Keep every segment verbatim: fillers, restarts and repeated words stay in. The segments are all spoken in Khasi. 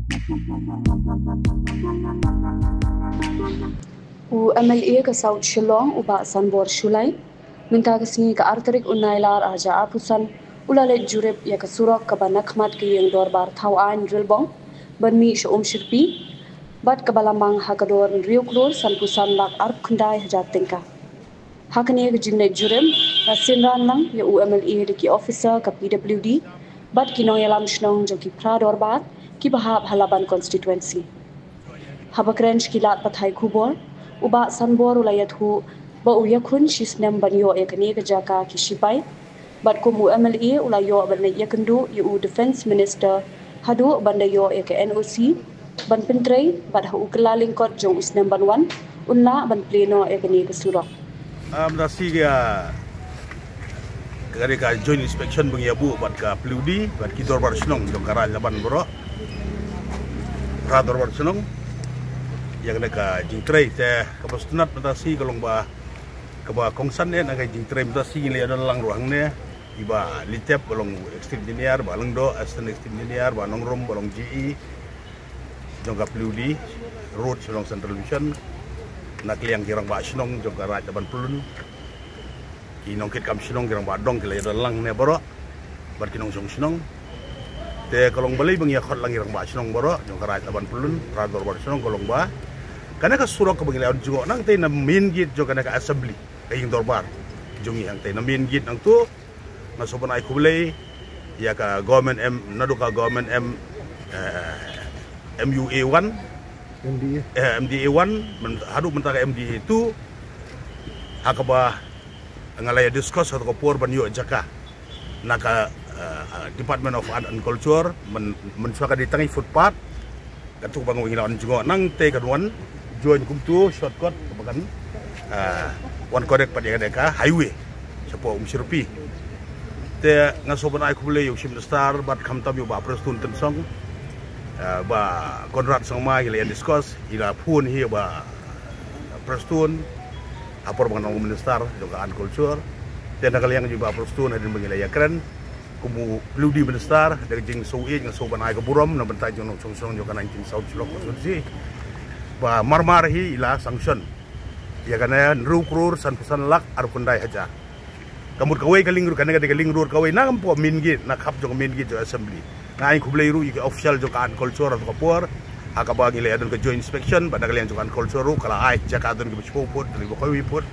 U M L A ka South Shillong, u Bah Sanbor Shullai, mynta ka sngi ka ar tarik u Nailar arhajar arphew san, u la leit jurip ïa ka surok kaba na khmat ka ïing dorbar Thawaiñ Rilbong ban mih sha Umshyrpi, bad kaba la mang ha ka dor hynriew klur sanphew san lak arphew khyndai hajar tyngka. Ha kane ka jingleit jurip, la synran lang ïa u M L A da ki officer ka P W D bad ki nongïalam shnong jong ki phra dorbar kiba hap ha Laban constituency. Haba kren sha ki lad pathai khubor, u Bah Sanbor u la ïathuh ba u ïakhun shisnem ban ïoh ïa kane ka jaka ki shipai, bad kum u M L A u la ïoh ban leit ïakynduh ïa u Defence Minister haduh ban da ïoh ïa ka N O C ban pyntrei, bad ha u kylla lyngkot jong u snem ban wan un lah ban plie noh ïa kane ka surok. Am da si ka ka ka joint inspection ba ngi ïa buh bad ka P W D bad ki dorbar shnong jong ka Raid Laban baroh, phra dorbar shnong, ïa kane ka jingtrei. Te kaba sngewtynnat mynta shi ka long ba kaba kongsan eh na ka jingtrei mynta shi ngi la ïa don lang ruh hangne, i Bah Litep ba long executive engineer, Bah Lyngdoh assistant executive engineer, Bah Nongrum ba long G E jong ka P W D Road sha long Central Division, na ka liang ki rangbah shnong jong ka Raid Laban Pyllun, ki nongkitkam shnong, ki rangbah dong, ki la ïa don lang ne baroh bad ki nongshong shnong. Te ka long balei ba ngi ïa khot lang ki rangbah shnong baroh jong ka Raid Laban Pyllun, phra dorbar shnong, ka long ba kane ka surok kaba ngi la wan jngoh nangtei na main gate jong kane ka assembly, ka ïing dorbar jong ngi, hangtei na main gate nangtu. Nga sngewbha ban ai khublei ïa ka government M, naduh ka government M, eh, M U A one, M D A. Eh, M D A one, men-, haduh mynta ka M D A two, ha kaba nga la ïa discuss ha ka por ban ïoh jaka na ka, eh, Department of Art and Culture, men, mynshuwa ka dei tang i footpath, katto ba nga wan jngoh nangtei kan wan join kumtu shortcut kaba kan, ah, wan connect pat ïa ka highway shapoh Umshyrpi. Te nga sngewbha ban ai khublei ïa u Chief Minister bad khamtam ïa u Bah Prestone Tynsong, ah, Bah Conrad Sangma, ngi la ïa discuss, i la phone hi ïa u Bah Prestone ha por ba nga long Minister jong ka Art Culture. Te na ka liang jong u Bah Prestone hadien ba ngi la ïa kren kum u P W D Minister, da ka jingsngewsih nga sngewbha ban ai ka burom na bynta jong u nongshong shnong jong ka nineteen South Shillong Constituency ba marmar hi i la sanction ïa kane hynriew klur sanphew san lak arphew khyndai hajar. Ka mut kawei ka link road, kane ka dei ka link road kawei na ka mpok main gate, na khap jong ka main gate jong assembly. Nga ai khublei ruh ïa ki official jong ka Art Culture ha ka por, ha kaba ngi la ïa don ka joint inspection bad na ka liang jong ka Art Culture ruh ka la ai jaka, don kiba shiphew phut, don kiba khatwei phut,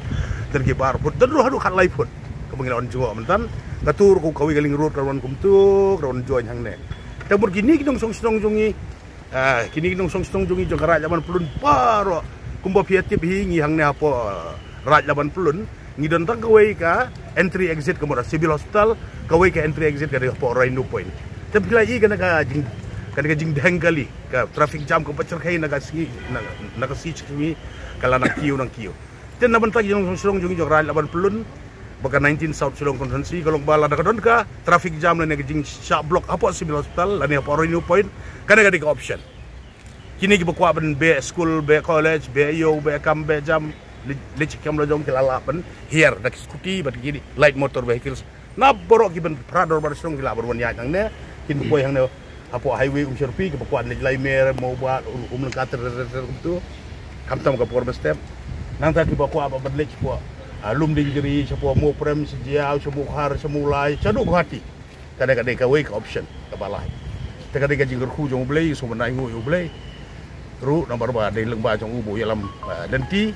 don kiba ar phut, don ruh haduh khatlai phut. Kaba ngi la wan jngoh mynta, katto ruh kawei ka link road ka la wan kumtu, ka la wan join hangne. Te mut kine ki nongshong shnong jong ngi, ah, kine ki nongshong shnong jong ngi jong ka Raid Laban Pyllun baroh, kumba phi ïa tip hi, ngi hangne hapoh, ah, Raid Laban Pyllun ngi don tang kawei ka entry exit, ka mut ka Civil Hospital, kawei ka entry exit ka dei hapoh Rhino Point. Te phi la i kane ka jing, kane ka jingdheng kali, ka traffic jam kaba shyrkhei na ka sngi, na, na ka sngi, ka la nang kiew nang kiew. Te na bynta ki nongshong shnong jong ngi jong ka Raid Laban Pyllun, ba ka nineteen South Shillong Constituency, ka long ba lada ka don ka traffic jam lane ka jingshah block hapoh Civil Hospital lane hapoh Rhino Point, kane ka dei ka option. Kine kiba kwah ban beh skul, beh college, beh ïew, beh kam, beh jam, leit, leit kam la jong ki la lah ban hiar da ki scooty bad ki light motor vehicles. Na baroh kiba phra dorbar shnong ki lah ban wan ïaid hangne, kin poi hangne hapoh highway Umshyrpi, kiba kwah leit Laimir, Mawbah, Um, Umlyngka, ter, ter, ter, ter, kumtu. Khamtam ka por ba step. Nangta kiba kwah ba ban leit shapoh, ah, Lumdiengjri, shapoh Mawprem, sha Jaïaw, sha Mawkhar, sha Mawlai, shaduh Guwahati. Kane ka dei kawei ka option kaba lai. Te ka dei ka jingkyrkhu jong U Blei, sngewbha ban ai nguh ïa U Blei ruh namar ba dei lyngba jong u ba u ïalam, ah, lynti.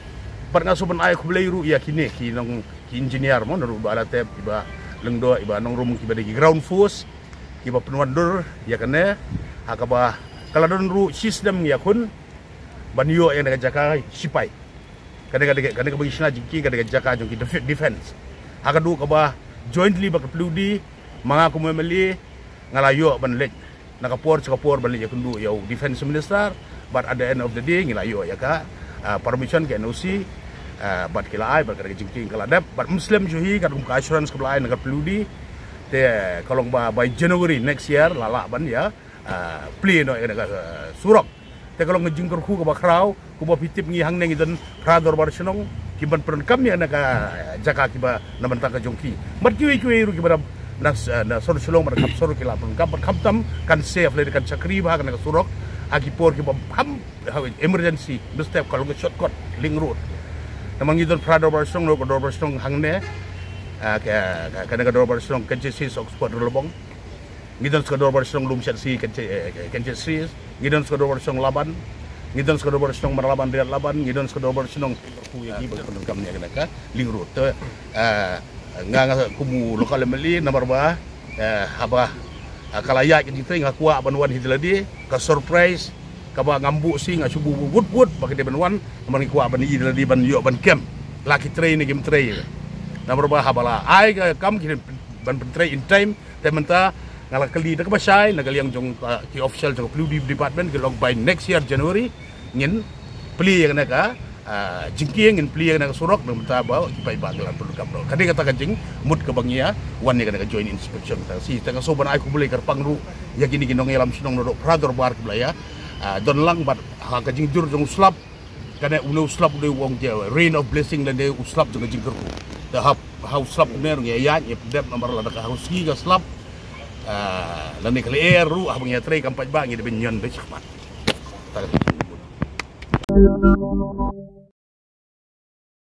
Bad nga sngewbha ban ai khublei ruh ïa kine ki nong, ki engineer mo, naduh Bah Latep, i Bah Lyngdoh, i Bah Nongrum, kiba dei ki ground force, kiba pynwandur ïa kane, ha kaba ka la don ruh shisnem ngi ïakhun ban ïoh ïa kane ka jaka shipai. Kane ka dei, kane kaba ngi shna jingkieng, kane ka jaka jong ki def-, defense. Ha kaduh kaba jointly bad ka P W D, ma nga kum u M L A, nga la ïoh ban leit na ka por sha ka por ban leit ïakynduh ïa u Defense Minister, but at the end of the day ngi la ïoh ïa ka, ah, permission, ka N O C, ah, bad ki la ai, bad ka dei ka jingkieng ka la dep, bad ym slem shuh hi, katkum ka assurance kaba la ai na ka P W D, te ka long ba by January next year la lah ban ïa, ah, plie noh ïa ka, ah, surok. Te ka long ka jingkyrkhu kaba khraw, kumba phi tip ngi hangne ngi don phra dorbar shnong, ki ban pyndonkam ïa kane ka jaka kiba na bynta ka jong ki. Bad kiwei kiwei ruh kiba na, na, na sor Shillong, bad khap sor ki la pyndonkam, bad khamtam kan safe lane kan shakri bha kane ka surok. Ha ki por kiba kham, ha, emergency, mynstep ka long ka shortcut, link road. Namar ngi don phra dorbar shnong, ka dorbar shnong hangne, ah, ka, ka, kane ka dorbar shnong Kensett Sis Oxford Riewlabong. Ngi don sa ka dorbar shnong Lumshyidasit Kensett, eh, Kensett Sis. Ngi don sa ka dorbar shnong Laban. Ngi don sa ka dorbar shnong Marlaban Rïalangkap. Ngi don sa ka dorbar shnong Kynrku ïa ki ba pyndonkam ïa kane ka link road. Te, ah, nga, nga kum u local M L A namar ba, eh, haba, ah, ka la ïaid ka jingtrei nga kwah ban wan hi da lade, ka surprise kaba ngam buh shisha, nga shu buh wut wut ba ka dei ban wan, namar nga kwah ban ïoh da lade, ban ïoh ban kem la ki trei ne kim trei. Namar ba haba la ai ka kam ki ban pyntrei in time. Te mynta nga la kylli da kaba shai na ka liang jong, ah, ki official jong ka P W D department, ki la ong by next year January ngin plie ïa kane ka, ah, jingkieng, ngin plie ïa kane ka surok. Nangta ba ki paidbah ki la pyndonkam ruh. Ka dei kata ka jingmut kaba ngi ïa wan ïa kane ka joint inspection. Te shisha te nga sngewbha ban ai khublei kyrpang ruh ïa kine ki nongïalam shnong naduh phra dorbar kiba la ïa, ah, don lang bad ha ka jingjur jong u slap. Kane une u slap u dei u ong je rain of blessing lane u slap jong ka jingkyrkhu. Te ha, ha u slap une ruh ngi ïa ïaid, ngi ïa pyndep namar lada ka ha u sngi ka slap, ah, lane ka lyer ruh haba ngi ïatrei kam pat ba ngi dei ban ñion beit shakhmat. Ta ka